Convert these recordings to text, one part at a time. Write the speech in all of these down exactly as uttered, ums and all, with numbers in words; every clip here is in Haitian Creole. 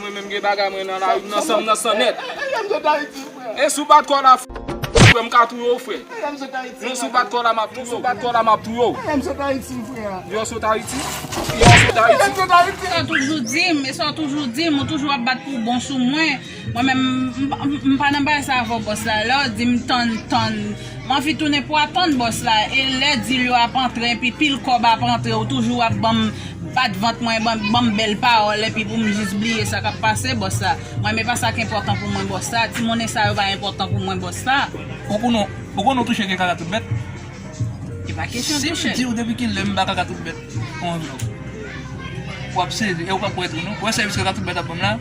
Mwen menm gen bagay mwen nan lari m nan san m nan san nèt. E si w bat kò la, frè, m ka touye w, frè. Non, si w bat kò la, m ap touye w. Si w bat kò la, m ap touye w. Yo sot Ayiti. Yo sot Ayiti. Sa w toujou di m, e sa w toujou di m, ou toujou ap bat pou bon sou mwen. Mwen menm, m, m, m pa nan bagay sa avè w, bòs la. Lè w di m tann, tann, m anvi tounen pou atann, bòs la. E lè dil yo ap antre, epi pil kòb ap antre, ou toujou ap ban m bat vant mwen, ban, ban m bèl pawòl, epi pou m jis bliye sa k ap pase, bòs la. Mwen, men pa sa k enpòtan pou mwen, bòs la. Ti monnen sa yo pa enpòtan pou mwen, bòs la. Ou konnen, ou konnen w touche ke kaka tout bèt? E pa kesyon touche. Si m di w depi kilè m ba kaka tout bèt yon anvlòp, w ap sezi, e w p ap kwè tou, non? Ou wè sèvis kaka tout bèt ap ban m la?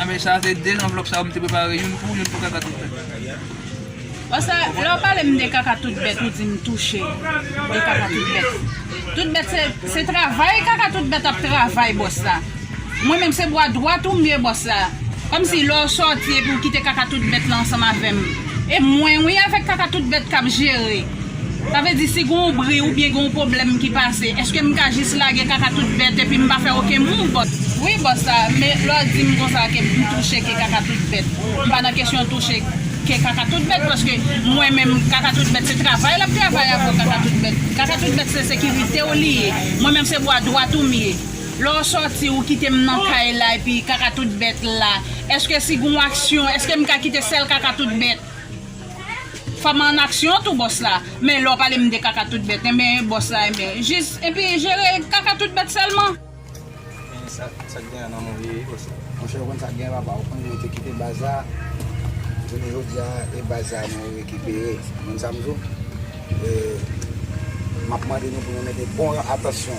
Anben, sa se de anvlòp sa yo m te prepare, youn pou ou, youn pou kaka tout bèt. Bòs la, lè w pale m de kaka tout bèt, ou di m touche de kaka tout bèt. Tout bèt se, se travay kaka tout bèt ap travay, bòs la. Mwen menm se bwa dwat ou m ye, bòs la. Kòmsi lè w sòti epi w kite kaka tout bèt la ansanm avè m. E mwen wi avèk kaka tout bèt k ap jere. Sa vle di si gen yon bri oubyen gen yon pwoblèm ki pase, èske m ka jis lage kaka tout bèt epi m pa fè okenn mouv, bòs? Wi, bòs la, men lè w di m konsa ke m touche ke kaka tout bèt. M pa nan kesyon touche ke kaka tout bèt, paske mwen menm kaka tout bèt se travay l ap travay avè w kaka tout bèt. Kaka tout bèt se sekirite w li ye. Mwen menm se bwa dwat ou m ye. Lè w sòti, ou kite m nan kay la epi kaka tout bèt la. Èske si gen yon aksyon, èske m ka kite sèl kaka tout bèt? Fò m an aksyon tou, bòs la. Men lè w pale m de kaka tout bèt, enben, bòs la, enben, jis, epi jere kaka tout bèt sèlman. Men sa, sa k genyen nan nou ye, bòs la? Monchè, ou konn sa k genyen, papa? Ou konn nou te kite baz la. Jounen jodi a, e baz la nou rekipere. Ou konn sa m di w? E, m ap mande nou pou nou mete bon atansyon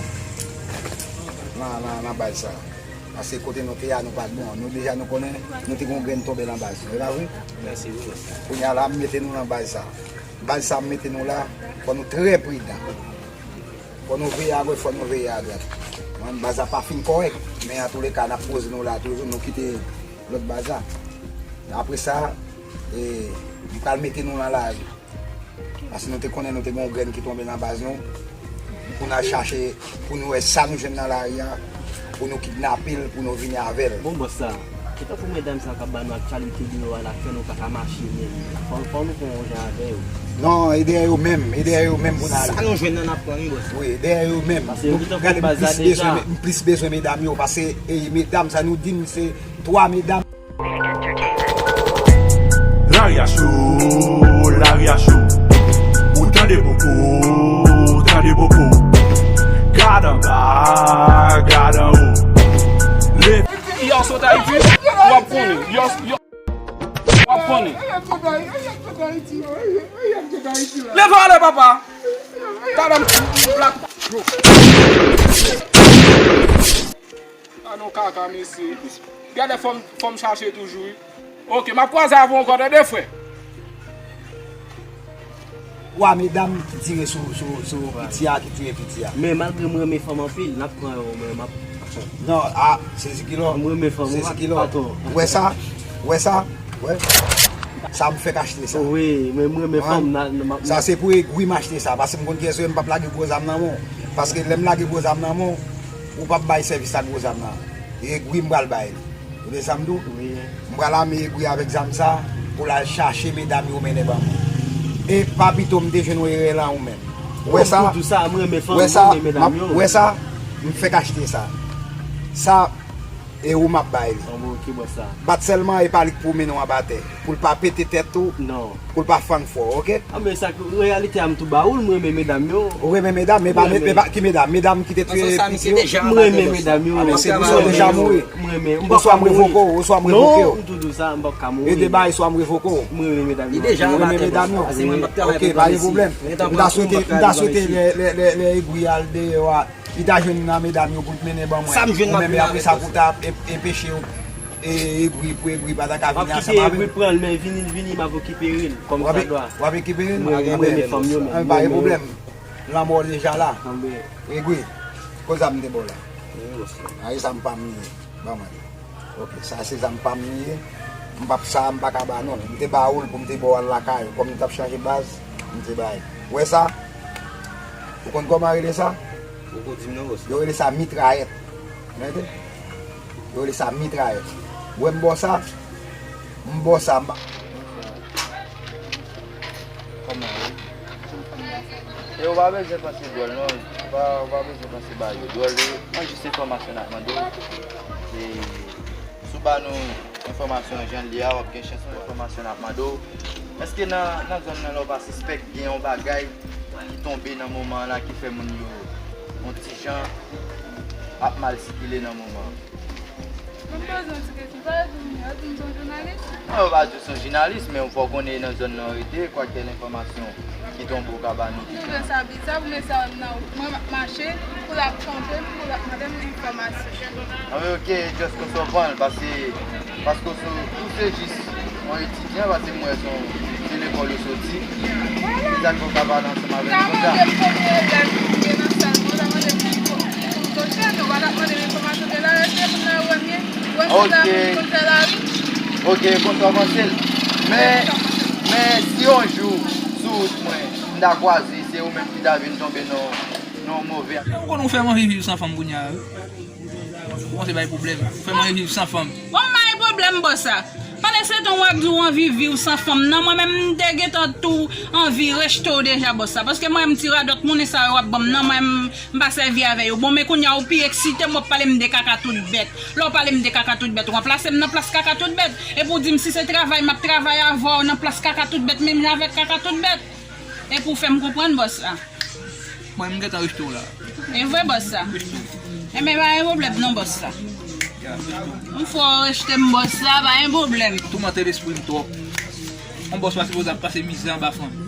nan, nan, nan baz sa. Paske kote nou te a, nou pa t bon. Nou deja nou konnen, nou te gen yon grenn tonbe nan baz nou. E pa vre? Mèsi, wi, bòs. Kounye a la, m mete nou nan baz sa. Baz sa m mete nou la, fò nou trè pridan. Fò nou veye agòch, fò nou veye adwat. Mwen, baz la pa fin kòrèk, men antouleka, n ap poze nou la toujou, nou kite lòt baz la. Apre sa, e, m pral mete nou nan lari. Paske nou te konnen nou te gen yon grenn ki tonbe nan baz nou. Pou n al chache, pou nou wè sa nou jwenn nan lari a, pou nou kidnape l, pou nou vini avè l. Bon, bòs la, se tankou medam sa k ap ba nou aktyalite deyò a, l ap fè nou pa ka mache menm. Fò, fò nou fè yon jan avè yo. Non, e dèyè yo menm, e dèyè yo menm pou n ale. Sa nou jwenn nan n ap pran, wi, bòs. Wi, e dèyè yo menm. Paske yo gentan pran baz la deja. M plis bezwen, m plis bezwen medam yo, paske, e, medam sa nou di m se twa medam. Lari a cho, lari a cho. Ou tande poko, ou tande poko. Gad anba, gad anwo. Le- Yo sot Ayiti, w ap konnen. Yo, yo, w ap konnen. Leve ale, papa. Gad anba. Gade kaka, mesye. Gade, fò m, fò m chache toujou, wi. Oke, m ap kwaze avè w ankò, tande, frè. Wa medam ki tire sou, sou, sou piti a, ki tire piti a. Men malgre m renmen fanm anpil, n ap pran yo, men m ap... Non, a, sezi kilò. M renmen fanm, sezi kilò. Ou wè sa? Ou wè sa? Ou wè? Sa m fèk achte sa. Wi, men m renmen fanm, nan, nan, m ap... Sa se pou egwi m achte sa, paske m konn kiyès ou ye, m p ap lage gwo zam nan men w. Paske lè m lage gwo zam nan men w, ou p ap bay sèvis ak gwo zam nan. E egwi m pral bay li. Ou tande sa m di w? Wi. M pral ame egwi avèk zam sa pou l al chache medam yo mennen ban mwen. E pa pito m te jwenn yon erè lan ou menm. Ou wè sa? Ou di sa, m renmen fanm, m renmen medam yo. Ou wè sa? M fèk achte sa. Sa, e ou m ap bay li. Anben, oke, bòs la. Bat sèlman, e pa li k pou mennen w anba tè. Pou l pa pete tèt ou. Non. Pou l pa fann fò, oke? A, men sa k reyalite a, m tou ba ou l, m renmen medam yo. Ou renmen medam, men pa, men pa ki medam? Medam ki te tiye pitit yo? M renmen medam yo. A, men se pou sa w deja mouri. M renmen. Oswa m revoke w, oswa m revoke w. Non, m tou di w sa, m p ap ka mouri. E de bagay, swa m revoke w. M renmen medam yo. Ou renmen medam yo? Oke, pa gen pwoblèm. M ta swete, m ta swete lè, lè, lè, lè egwi al deyò a, li ta jwenn nan medam yo pou l mennen ban mwen. Sa m jwenn, m ap vin avè l. Ou menm, apre sa, pou ta e-, enpeche w, e, egwi, pou egwi pa ta ka vini ansanm avè w. M ap kite egwi pran l, men vini l vini, m ap rekipere l kòm sa dwa. W ap rekipere l? Mwen, mwen renmen fanm yo, men. A, pa gen pwoblèm. Lanmò w deja la. Egwi, kote zam m te ba w la? A, e zam pa m li ye. Ban mwen li. Oke, sa se zam pa m li ye. M p ap sa, m pa ka ba non. M te ba ou l pou m te ba w al lakay ou. Kòm nou t ap chanje baz, m te bay. Ou wè sa? Ou konn kòman rele sa? Ou ko di m non, bòs. Yo rele sa mitrayèt. Tande? Yo rele sa mitrayèt. Ou wè m ba w sa? M ba w sa, m pa. Kòman ye? E ou pa bezwen panse dwòl non. Ou pa, ou pa bezwen panse ba yo dwòl. E an jis enfòmasyon n ap mande w. E si w ba nou enfòmasyon an jan l ye a, w ap gen chans pou enfòmasyon n ap mande w. Èske nan, nan zòn nan la ou pa sispèk gen yon bagay ki tonbe nan moman an la ki fè moun yo yon ti jan ap mal sikile nan moman an? Mwen poze yon ti kesyon. Sa vle di, yo di m se yon jounalis? Non, yo pa di w se yon jounalis, men ou fò konnen nan zòn nan ou rete, kwakèl enfòmasyon ki tonbe ou ka ba nou. M twouve sa biza pou mesye a wè m nan wout mwen, m ap mache, pou l ap kanpe m, pou l ap mande m enfòmasyon. Anben, oke, just konsa w pran l, paske, paske w sou, ou se jis yon etidyan, paske m wè se yon, se lekòl ou soti. Vwala. Se sa k fè w ka pale ansanm avè m konsa. Ou ta mande m konbyen elèv ki gen nan sal mwen, ou ta mande m ki kou, ki kou m soti a, men ou pa t ap mande m enfòmasyon de la, èske moun nan wè m ye, wè m se zam ki konn fè lavi. Oke, konsa w panse l. Men, men si yon jou, sou wout mwen, m ta kwaze, se ou menm ki ta vin tonbe nan, nan yon move. Ou konn ou fè m anvi viv san fanm kounye a, wi. Ou kòmanse bay pwoblèm. Ou fè m anvi viv san fanm. Bon, m bay pwoblèm, bòs la. Pandan se tan w ap di w anvi viv san fanm nan, mwen menm m te gentan tou anvi rejte w deja, bòs la. Paske mwen menm ti radòt moun sa yo w ap ban m nan, mwen menm m pa sèvi avè yo. Bon, men kounye a ou pi eksite m, w ap pale m de kaka tout bèt. Lè w pale m de kaka tout bèt, ou ranplase m nan plas kaka tout bèt. Epi w di m si se travay m ap travay avè w nan plas kaka tout bèt, menm jan avèk kaka tout bèt. Epi w fè m konprann, bòs la. Mwen, m gentan rejte w la. E vre, bòs la? Rejte w. Enben, pa gen pwoblèm non, bòs la. Ya, rejte w. Yon fwa w rejte m, bòs la, pa gen pwoblèm. Toumante lespri m twòp. Yon bòs pa sipoze ap pase mizè anba fanmi.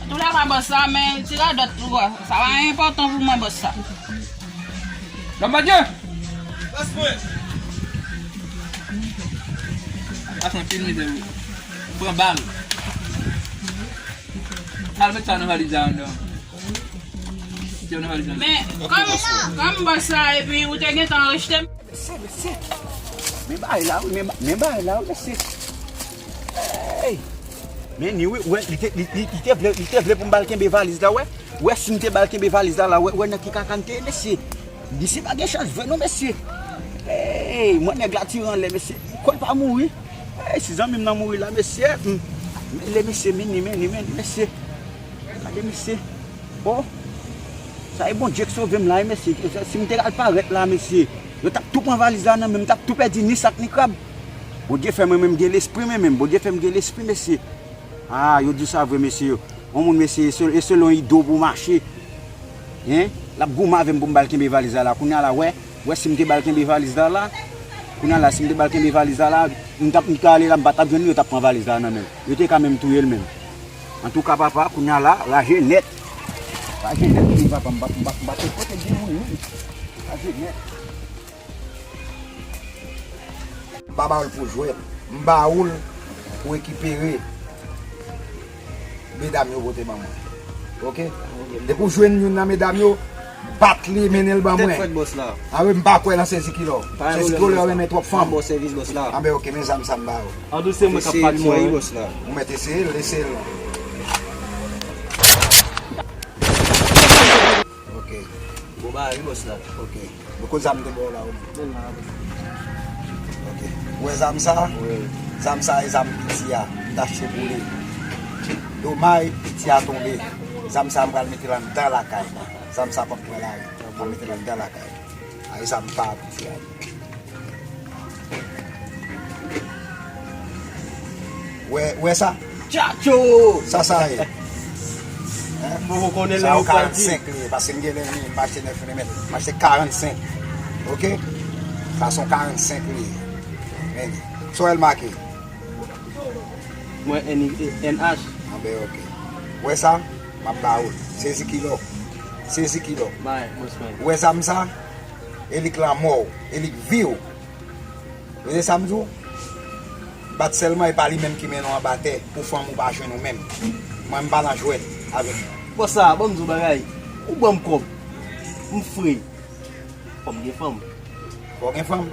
Antoulèka, bòs la, men ti radòt ou a, sa pa enpòtan pou mwen, bòs la. Lòm Bondye! Pase anpil mizè, wi. Pran bal. Al met sa nan valiz la anndan. Met yo nan valiz la. Men, kòm, kòm bòs la, epi ou te gentan rejte m. Mesye, mesye. Men bagay la, wi, men, men bagay la, wi, mesye. Hey! Men ni, wi, wè, li te, li, li, li te vle, li te vle pou m ba l kenbe valiz la, wè. Wè, si m te ba l kenbe valiz la, la, wè, wè nan ki kaka n te ye, mesye. Misye pa gen chans vre non, mesye. Hey, mwen nèg la tire anlè, mesye. Kwè l pa mouri. Hey, si zanmi m nan mouri la, mesye. Hmm. Men le mesye, men ni, men ni, men ni, mesye. Gade, mesye. Oh. Sa e Bondye k sove m la, wi, mesye. Si m te al parèt la, mesye, yo t ap tou pran valiz la nan men m, m t ap tou pèdi ni sak ni krab. Bondye fè mwen menm gen lespri, mwen menm. Bondye fè m gen lespri, mesye. Ah, yo di sa vre, mesye. Yon moun, mesye, e sel-, e selon ide w pou w mache. Hein? L ap goumen avè m pou m ba l kenbe valiz la, la. Kounye a la, wè. Wè, si m te ba l kenbe valiz la, la. Kounye a la, si m te ba l kenbe valiz la, la, m t ap, m t ale la, m pa t ap jwenn li, yo t ap pran valiz la nan men l. Yo te ka menm touye l menm. Antouka, papa, kounye a la, raje nèt. Raje nèt, wi, papa, m pa, m pa, m pa te kote gen moun, wi. Raje nèt. M pa ba w l pou jwèt. M ba w l pou rekipere medam yo pote ban mwen. Oke? Depi w jwenn youn nan medam yo, bat li, mennen l ban mwen. Tèt frèt, bòs la. A wi, m pa kwè nan sezi kilò. Sezi kilò renmen twòp fanm. Bon sèvis, bòs la. Anben, oke, men zam sa m ba w. An tou se mwen k ap pati, wi, bòs la. Ou mèt eseye l, eseye l. Oke. Bon bagay, wi, bòs la. Oke. Bon, kote zam te ba w la, ou? Oke. Ou wè zam sa? Wi. Zam sa e zam piti a. M t achte pou li. Domaj, piti a tonbe. Zam sa, m pral mete l anndan lakay la. Zam sa p ap pran lari. M pral mete l anndan lakay. A, e zam pa piti a. Wè, wè sa? Tchatcho! Sa, sa ye? Hein? Mwen konnen lè yo pral di. Sa yo karannsenk li ye, paske m gen lè m achte nèf milimèt. M achte karannsenk. Oke? Sa se yon karannsenk li ye. Men li. Sa w wè l make? Mwen N I, N H. Anben, oke. Wè sa? M ap ba ou l. Sezi kilò. Sezi kilò. Bay, bòs mwen. Wè zam sa? E li k lanmò w. E li k vi w. Ou tande sa m di w? Bat sèlman, e pa li menm ki mennen w anba tè pou fanm ou pa jwenn ou menm. Mwen, m pa nan jwèt avèk ou. Bòs sa, ban m di w bagay. Ou ban m kòb. M fre. Fò m gen fanm. Fò w gen fanm.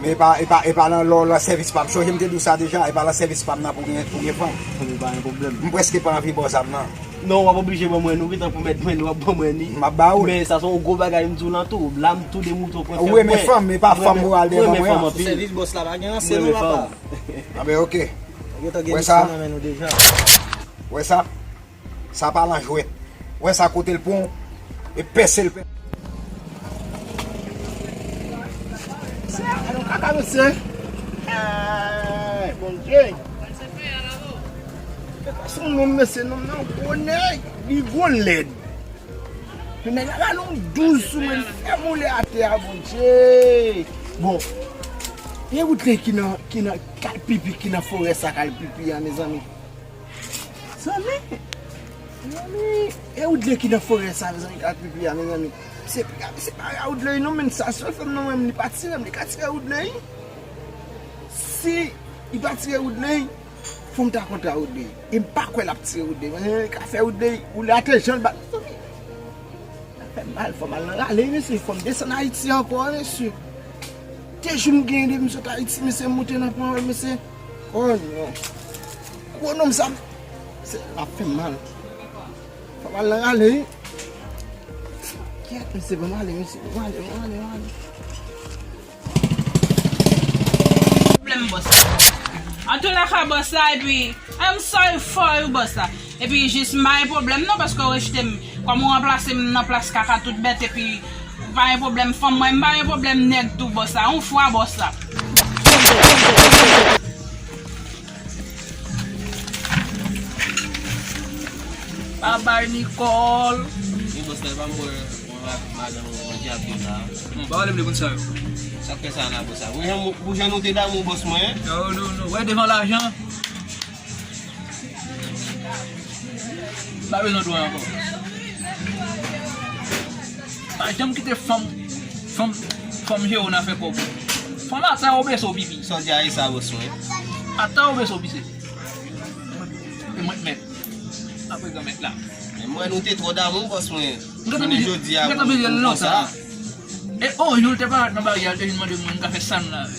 Men e pa, e pa, e pa nan lò, nan sèvis pa m. Sonje m te di w sa deja, e pa nan sèvis pa m nan pou gen, pou gen fanm. Fanm pa gen pwoblèm. M prèske pa anvi ba w zam nan. Non, w ap oblije ban mwen, nou gentan pwomèt mwen, nou ap ban mwen li. M ap ba w l. Men sa se yon gwo bagay, m di w lan tou. La, m toude mouton pwen fè pwen. Ou renmen fanm, e pa fanm ou al dèyè ban mwen an. Sèvis bòs la pa gen anse non, papa. Anben, oke. Wè sa? Wè sa? Sa pa lan jwèt. Wè sa kote l pran w, e pèse l pè. Se yon kaka mesye. Ay, Bondye. Se yon nonm mesye, nonm nan gwo nèg, li gwo lèd. Men nèg la ba nou douz sou mwen, fè moule atè a, Bondye. Bon, e Woodley ki nan, ki nan, k al pipi, ki nan forè sa, k al pipi a, mezanmi. Zanmi, zanmi, e Woodley ki nan forè sa, mezanmi, k al pipi a, mezanmi. Se, se pa a Woodley non, men sa sèl fanm nan mwen, li pa tire m, li ka tire Woodley. Si li pa tire Woodley, fò m ta kontre a Woodley. E m pa kwè l ap tire Woodley. Men, ka fè Woodley, ou la te jan l bat. Sa fè mal, fò m al nan rale, mesye. Fò m desann Ayiti ankò, mesye. De jou m genyen depi m sot Ayiti, mesye, m moute nan pawòl, mesye. Oh non. Gwo nonm sa, se, l ap fè m mal. Fò m al nan rale, wi. Kèt, mesye, ban m ale, mesye. Ban m ale, ban m ale, ban m ale. Pwoblèm bòs la. Antoulèka bòs la, epi I'm sorry for you bòs la. Epi jis m pa gen pwoblèm non, paske w rejte m. Kòm ou ranplase m nan plas kaka tout bèt, epi ou pa gen pwoblèm fanm mwen, m pa gen pwoblèm nèg tou bòs la. Yon fwa bòs la. Babay Nicole. Wi, bòs la, e pa m wè. Mwen avèk madanm mwen, mwen ki ap viv la. Bon, pa pale m de moun sa yo. Sa k fè sa la, bòs la? Pou jan, pou jan nou te damou, bòs mwen. Non, non, non. Wè, devan lajan, m pa bezwen dwe ankò. Pa janm kite fanm, fanm, fanm jere w nan afè kòb. Fanm atè ou bese w pipi. Sa w di a e sa, bòs mwen? Atè ou bese w pise. E mwen k mèt. Apre granmèt la. Men mwen, nou te twò damou, bòs mwen. Jounen jodi a, m gentan bliye l lontan. E yon jou, l te parèt nan baryè, l te vin mande m, mwen ka fè sa m la. Si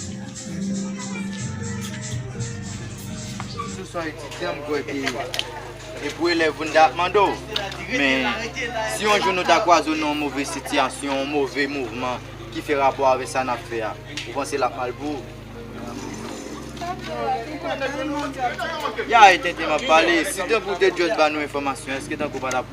w se yon etidyan, m kwè ke e pou elèv ou, m ta ap mande w. Men, si yon jou nou ta kwaze w nan yon move sitiyasyon, yon move mouvman ki fè rapò avèk sa n ap fè a, ou panse l ap mal pou ou? Ya, e tenten m ap pale. Si tankou w te just ba nou enfòmasyon, èske tankou w pa t ap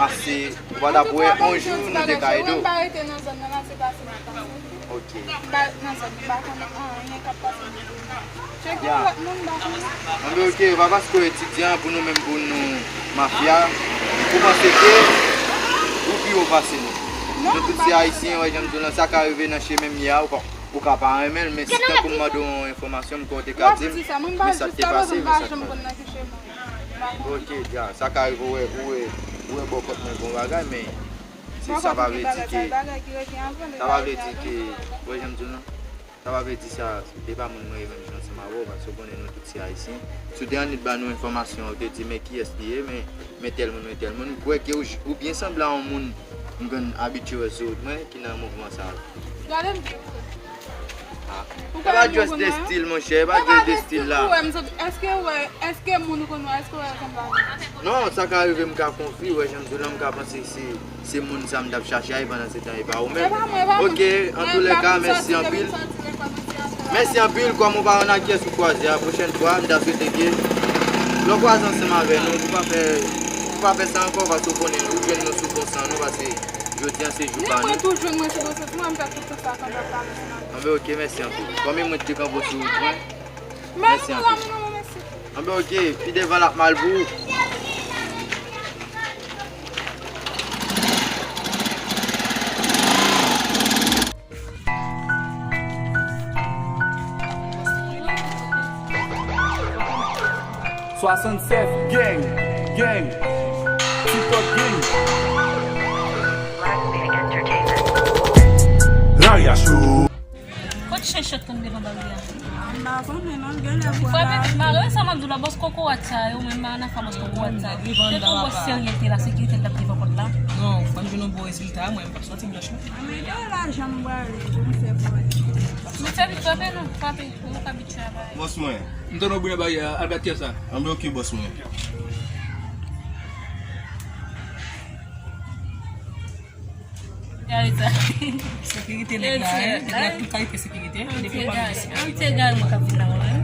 ase, ou pa t ap wè yon jou nou te ka ede w? Mwen pa rete nan zòn nan, m ap se pase nan Kansas. Ok. M pa nan zòn, m pa konnen anyen k ap pase nan zòn nan. Cheke lòt moun, m pa konnen. Anben, ok, pa paske w etidyan, pou nou menm, pou nou mafya, ou panse ke ou pi wo pase nou. Nou tout se Ayisyen, wè, jan m di w lan, sa ka rive nan chemen m ye a, ou pa Ou ka pa renmen l, men si tankou m mande w yon enfòmasyon, m kwè w te ka di m, men sa k te pase, men sa k pase. Ok, dja, sa ka rive, ou wè, ou wè, ou wè bò kòt mwen bon bagay, men se sa pa vle di ke, sa pa vle di ke, ou wè jan m di w lan? Sa pa vle di sa, se pa moun mwen ye menm jan ansanm avè w, paske w konnen nou tout se Ayisyen. Si w te annik ba nou enfòmasyon, ou te di, men kiyès li ye, men, men tèl moun, men tèl moun, m kwè ke ou, ou byen sanble a yon moun m konn abitye wè sou wout mwen, ki nan mouvman sa yo. Gade m byen, frè. Ah. Ou pa just de stil, monchè, e pa just de stil la. Ou pa de stil pou wè m sot, èske ou wè, èske moun ou konn wè, èske ou wè yo sanble avè m? Non, sa ka rive m ka konfi, wè jan m di w lan, m ka panse se, se moun sa m t ap chache a, e pandan se tan, e pa ou menm. E pa mwen, e pa mwen. Ok, antoulèka, mèsi anpil. Mèsi anpil, kòm ou pa konn ak kiyès ou kwaze a, pwochèn fwa, m ta swete ke lè w kwaze ansanm avè nou, pou pa fè, pou pa fè sa ankò, paske w konnen, ou jwenn nou sou bon san nou, paske jodi a se jou pa nou. Mwen tou jwenn mwen sou bon san mwen, m fè tout sa, sa, sa, sa. Anben, ok, mèsi anpil. Kòm e mwen ki te kanpe w sou wout mwen, mèsi anpil. Anben, ok, pi devan l ap mal pou ou. Swasannsev gang, gang, TikTok gang. Lari a cho. Kot Chèchèt konn devan baryè a. M pa konnen non, genlè pran la. Frape, malere sa m ap di w la, bòs kokorat sa yo, menm nan afè bòs kokorat sa yo. Se pou bòs serye te la, sekirite l t ap devan pòt la. Non, m jwenn yon bon rezilta, mwen, m p ap sòti m blanch non. Men gen lajan m prale pou m fè pòt. Mesye, frape non, frape. Ou ka abitye a bay. Bòs mwen. M tande w brile baryè a, al gad kiyès sa. Anben oke bòs mwen. Gade sa. Sekirite nèg la, hein? Nèg la tout kalite sekirite, hein? Depi w pa vin isit. Yon ti gari mwen k ap vin la, hein?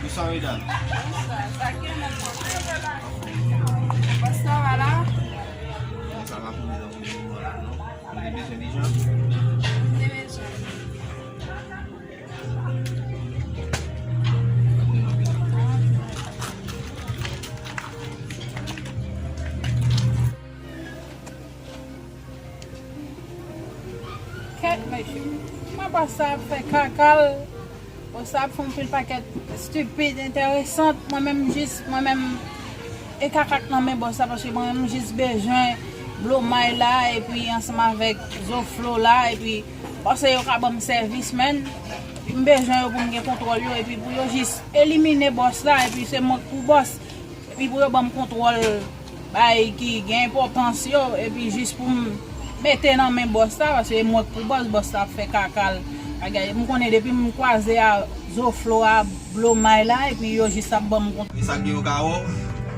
Bonswa medam. Bòs la va la? Sa va pou medam, non? Nou te bezwen deja? Nou te bezwen. Kèt mesye. Mwen bòs sa ap fè kaka l. Bòs sa ap fè anpil pakèt stupid, enteresan. Mwen menm jis, mwen menm e kaka k nan men bòs la, paske mwen menm jis bezwen blomay la, epi ansanm avèk zoflo la, epi paske yo ka ban m sèvis, men m bezwen yo pou m gen kontwòl yo, epi pou yo jis elimine bòs la, epi se mwen k pou bòs, epi pou yo ban m kontwòl bay ki gen enpòtans yo, epi jis pou m mete nan men bòs la, paske e mwen k pou bòs, bòs la ap fè kaka l. Bagay, m konnen depi m kwaze a zoflo a, blomay la, epi yo jis ap ban m kont. E sa k gen yo ka wè w?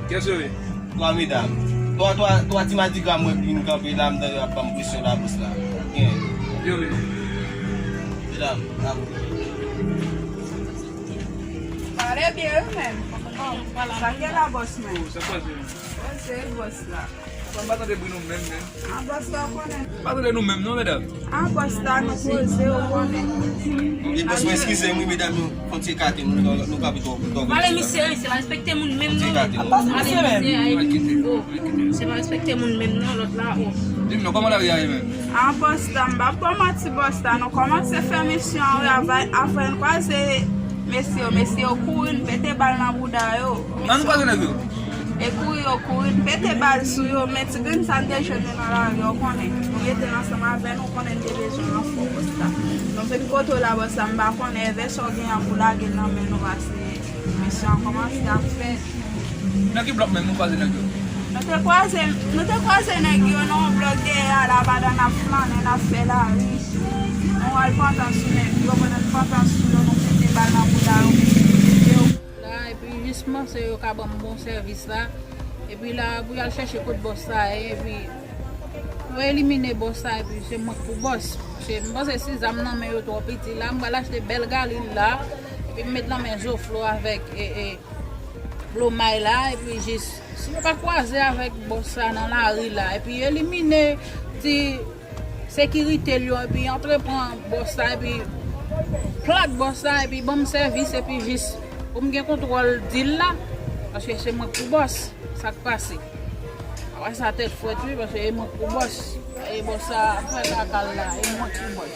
Kiyès yo ye? Twa medam. Twa, twa, twa ti madigra m wè k vin kanpe la, m tande y ap ban m presyon la bòs la. Gen. Yo menm. Medam, la pou. Pale byen wi menm. Sa k gen la bòs mwen? Sa k pase? Poze bòs la. Bon, m pa tande bri nou menm, menm. An bòs la w konnen. M pa tande nou menm non, medam. An bòs la nou poze w konnen. E bòs mwen, eskize m wi, medam, nou fon ti ekate nou, nou, nou kanpe twò, twò. Pale misye, se pa respekte moun menm non. Fon ti ekate nou. Pale misye, ay, oh, se pa respekte moun menm non, lòt la, oh. Di m non, kòman lari a ye menm? An bòs la, m p ap ba w manti bòs la, nou kòmanse fè misyon an wi, avè, avè n kwaze mesye yo, mesye yo kouri, n pete bal nan bouda yo. An nou kwaze nèg yo? E kouri yo kouri, n pete bal sou yo, men ti grenn sa n te jwenn yo nan lari, w konnen. Nou rete ansanm avè nou, w konnen n te bezwen ranfò bòs la. Nou vin kote w la bòs la, m pa konnen, evè sa w gen an pou lage l nan men nou, paske misyon an kòmanse ap fèt. Nan ki blòk menm nou kwaze nèg yo? Nou te kwaze, nou te kwaze nèg yo nan yon blòk dèyè a la, pandan n ap flannen, n ap fè lari. Nou al pantan sou nèg yo, pandan n pantan sou yo, nou pete bal nan bouda yo, mesye yo. La, epi jis m panse yo ka ban m bon sèvis la. Epi la, pou y al chèche kot bòs la ye, epi yo elimine bòs la, epi se mwen k pou bòs. Se, m panse si zam nan men yo twò piti la, m pral achte bèl galil la, epi m met nan men zoflo avèk, e, e, blomay la, epi jis, si yo pa kwaze avèk bòs la nan lari la, epi elimine ti sekirite l yo, epi antre pran bòs la, epi plat bòs la, epi ban m sèvis, epi jis pou m gen kontwòl dil la, paske se mwen k pou bòs, sa k pase. Apre sa, tèt frèt wi, paske e mwen k pou bòs, e bòs la ap fè kaka l la, e mwen k pou bòs.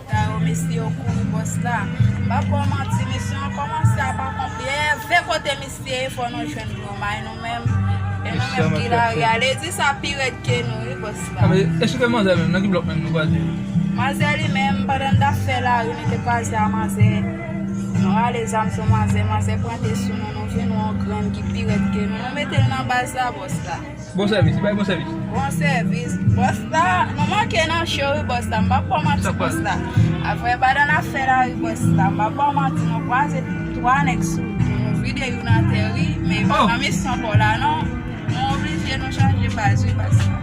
Sa yo, mesye yo kouri bòs la. M p ap ba w manti, misyon an kòmanse a pa konpli. Evè kote misye ye, fò nou jwenn blomay nou menm. E nou menm ki lari a, ledi sa pi rèd ke nou, wi, bòs la. A, men, esplike manzè menm, nan ki blòk menm nou kwaze? Manzè li menm, pandan n t ap fè lari, nou te kwaze a manzè. Nou rale zam sou manzè, manzè pwente sou nou, nou vin wè yon grenn ki pi rèd ke nou. Nou mete l nan baz la, bòs la. Bon sèvis, li bay bon sèvis. Bon sèvis. Bòs la, nou manke nan cho wi bòs la. M p ap ba w manti bòs la. Apre pandan n ap fè lari bòs la, m p ap ba w manti, nou kwaze twa nèg sou nou, nou vide youn atè wi, men pa nan misyon pa w la non. Nou oblije nou chanje baz wi bòs la.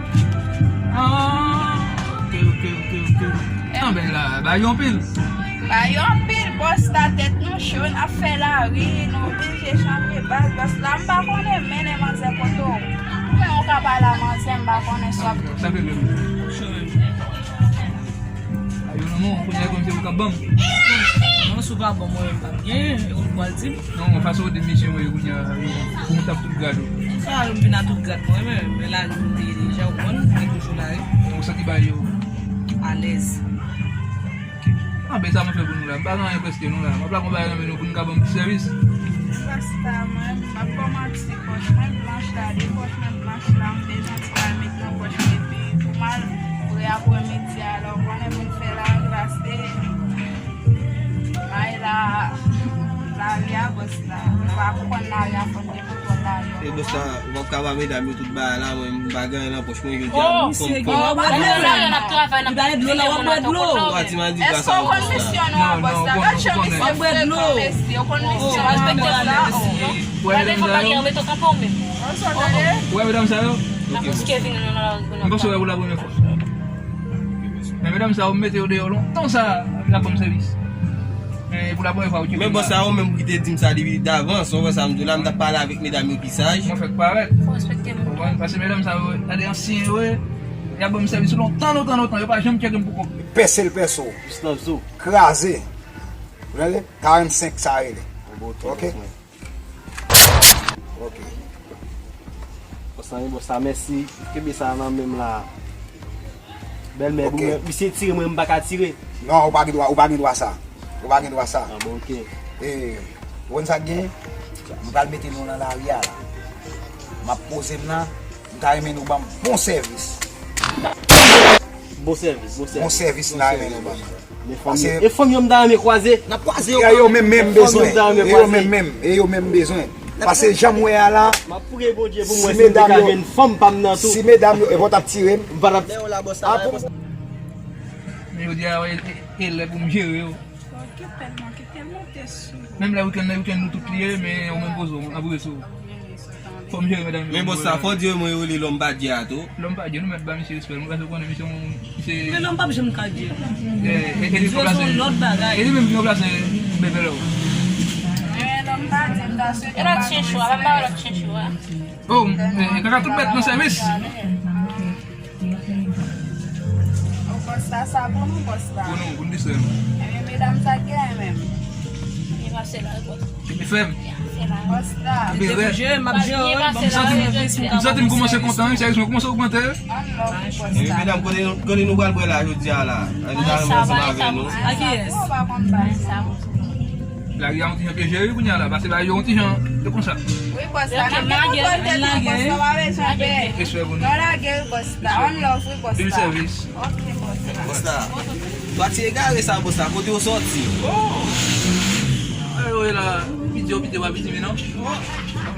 Ah, ok, ok, ok, ok. Anben la, bay yo anpil. Bay yo anpil, bòs la tèt nou cho, n ap fè lari, nou oblije chanje baz, bòs la, m pa konnen mennen manzè kote w. Ou menm ou ka pale a manzè, m pa konnen sa w ap. Sa vle menm. Cho menm. Ayo, non, non, kounye a kòm se ou k ap ban m. Non, si w pa ban mwen, m p ap gen, e ou pral di m. Non, fason w di m misye mwen yo kounye a, yo, pou mwen t ap tout grad ou. Sa yo m vin a tout grad mwen, men, men la, nou te ye deja, ou konn, gen toujou la, wi. Ou santi bagay yo? Alèz. Anben sa mwen fè pou nou la, m pa gen anyen prèske non la. M ap la konn bagay nan men nou pou nou ka ban m ti sèvis. Rasta mwen, m ap ba w manti, pòch mwen blanch la, de pòch mwen blanch la, m bezwen ti bagay met nan pòch mwen epi pou Mal, prè aprè midi a, lè w konnen pou n fè lari pase. May la, lari a bòs la. Nou pa konprann lari a fò n gen pou kò lari. E bòs la, w ap ka ba medam yo tout bagay la, mwen m pa gen anyen nan pòch mwen jodi a. Oh, m konn misye gen, w ap bwè dlo la. Li ba dlo la, w ap bwè dlo. Ou pa di m a di pa sa, bòs la. Èske w konn misyon nou an, bòs la? Gad jan misye frekan, mesye. Ou konn misyon nou an, bòs la? Ou wè medam sa yo? Ou wè medam sa yo? Ok, bòs. M panse w wè pou la premyè fwa. Men medam sa yo, m mete yo deyò lontan sa, y ap ban m sèvis. Men pou la premyè fwa, yo tcheke m la. Men bòs sa yo menm ki te di m sa depi davans, ou wè sa m di w la, m t ap pale avèk medam yo pi saj. Mwen fèk parèt. Fò respekte moun. Ou konprann? Paske medam sa yo, gade ansyen yo ye, y ap ban m sèvis lontan, lontan, lontan, yo pa janm tcheke m pou kòb. Pèse l pèse w. Kraze l. Ou tande? Karannsenk sa rele. Ok. Ok. Bòs la, bòs la, mèsi. Kenbe sa nan men m la. Bèlmè, ok. Misye tire mwen, m pa ka tire. Non, ou pa gen dwa, ou pa gen dwa sa. Ou pa gen dwa sa. Ah, bon, ok. E, ou konn sa k gen? M pral mete nou nan lari a la. M ap poze m la. M ta renmen nou ban m bon sèvis. Bon sèvis, bon sèvis. Bon sèvis m ta renmen nou ban m. Men fanm yo, e fanm yo m ta renmen kwaze. N ap kwaze yo. E yo menm menm bezwen. E yo menm menm. E yo menm bezwen. Paske jan m wè a la, m ap priye Bondye pou mwen si m te ka jwenn fanm pa m nan tou. Si medam yo, e bon t ap tire m. M pa t ap. Men yo di a, e, e, e lè pou m jere yo. Menm lè wikenn, lè wikenn nou tout li ye, men ou menm poze w, ap rete w. Fò m jere medam yo. Men bòs sa, fò di yo mwen yo rele lòm pa Dye a tou. Lòm pa Dye, nou mèt ba misye respè l. Mwen panse w konnen misye yon, misye. Men lòm p ap janm ka Dye. E, e, e li ki ranplase. Dye se yon lòt bagay. E li menm ki ranplase bebe lò. Men lòm pa Dye, m ta swete. E lòt chen chwa, pa ba lòt chen chwa. Oh, e, e kaka tout bèt nan sèvis. O bòs la, sa pou nou, bòs la. Pou nou, pou n distrè nou. Ebyen, medam sa genyen menm. Li mache la, bòs. Li fèm. Bòs la. Li te pou jere, m ap jere, wi, ban m sa, m santi m kòmanse kontan, wi, sèyezman, kòmanse ogmante. Ann lòv, wi, bòs la. Ebyen, medam, kote nou, kote nou pral bwè la jodi a la? Nou ta renmen ansanm avè nou. A kiyès? Ou pa konn bay sa. Lari a yon ti jan pye jere wi kounye a la, pase lari yo yon ti jan, e konsa. Wi, bòs la, n ap gen kontwòl tèt nou, bòs la, pa bezwen pè. Respè pou nou. Nou lage wi, bòs la, one love wi, bòs la. Pil sèvis. Ok, bòs la. Bòs la. Pati egare sa, bòs la, kote w sòti? Oh! Ayo, e la, piti yo piti, pa piti, men non.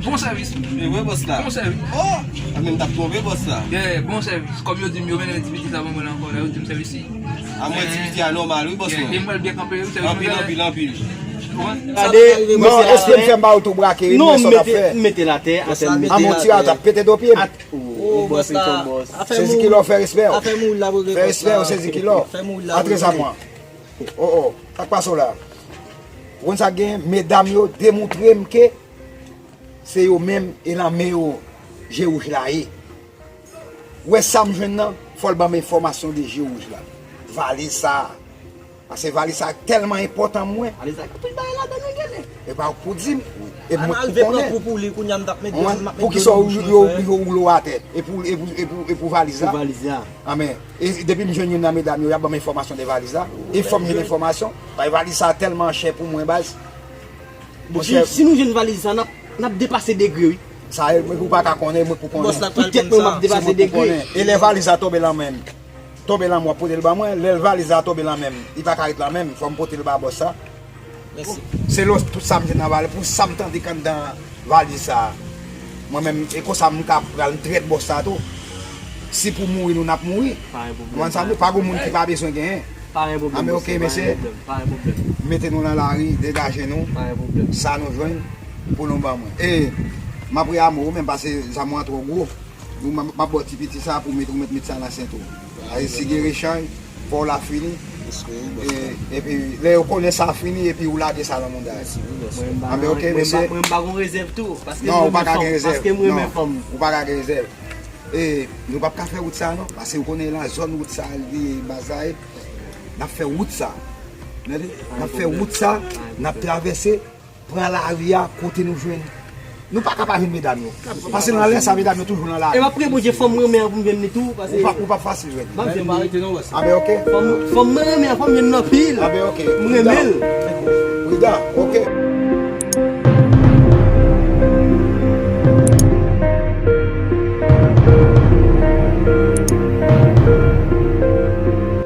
Bon sèvis. E vre, bòs la. Bon sèvis. Oh! A, men m t ap twonpe, bòs la. Yeah, bon sèvis. Kòm yo di m, yo mennen ti piti sa ban mwen la ankò, la, yo di m sèvis si. A mwen ti piti a nòmal wi bòs mwen. E m wè l byen kanpe wi, sèvis mwen. Anpil, anpil, anpil. Gade, non, èske m fè m ba ou tou brake wi, non, m mete l atè, atè m mete l atè. A mon ti a t ap pete do pye m. Oh, bòs la. Sezi kilò, fè respè w. Fè respè w, sezi kilò. Antre zam ou an. Oh, oh, sa k pase w la? Ou konn sa k gen? Medam yo demontre m ke se yo menm e nan men yo je wouj la ye. Ou wè sa m jwenn nan, fò l ban m enfòmasyon de je wouj la. Valiz sa a. Paske valiz sa a tèlman enpòtan mwen. Valiz la, tout bagay ladan l wi, genlè. E pa ou k pou di m, e mwen k pou konnen. Pou ki sa yo, yo, yo woule w atè? E pou, e pou, e pou, e pou valiz la? Pou valiz la. Anben, e depi m jwenn youn nan medam yo, y ap ban m enfòmasyon de valiz la. E fò m jwenn enfòmasyon. Paske valiz sa a tèlman chè pou mwen, baz. Bon, si, si nou jwenn valiz sa, n ap, n ap depase degre, wi. Sa, e, ou pa ka konnen, mwen pou konnen. Bòs la pral konn sa. Tout tèt mwen, m ap depase degre. E lè valiz la tonbe lan men m? Tonbe lan men, w ap pote l ban mwen. Lè valiz la tonbe lan men m, li pa ka ret lan men m. Fò m pote l ba bòs sa. Mèsi. Selon tout sa m jwenn nan valiz, pou sa m tande k anndan valiz sa a. Mwen menm, e konsa m ka pral, m trèt bòs sa tou. Si pou mouri, nou n ap mouri. Pa gen pwoblèm. Ou konprann sa m di w? Pa gen moun ki pa bezwen genyen. Pa gen pwoblèm, bòs, pa gen pwoblèm, pa gen pwoblèm. Mete nou nan lari, degaje nou. Pa gen pwoblèm. Sa nou jwenn, pou nou ban mwen. E, m ap reyame w menm, paske zam ou an twò gwo. Nou, m ap, m ap ba w ti piti sa pou met, ou mèt met sa nan sent ou. Paske si gen rechanj, fò w la fini. E, epi, lè yo konnen sa fini, epi ou lage sa nan mouda yo. Mwen, m pa, mwen, m pa gon rezèv tou, paske m renmen fanm, paske m renmen fanm. Ou pa ka gen rezèv. E, nou p ap ka fè wout sa non, paske ou konnen la zòn wout sa li ye, baz la ye. N ap fè wout sa. N ap fè wout sa, n ap travèse, pran lari a, kote nou jwenn. Nou pa ka pa jwenn medam yo. Paske nan lè sa, medam yo toujou nan lari. E m ap priye Bondye, fanm mwen renmen an pou m jwenn li tou, paske ou p ap, ou p ap fasil jwenn. Anben, ok. Fanm, fanm mwen renmen an, fanm jwenn nan pil. Anben, ok. M renmen l. Pridan, ok.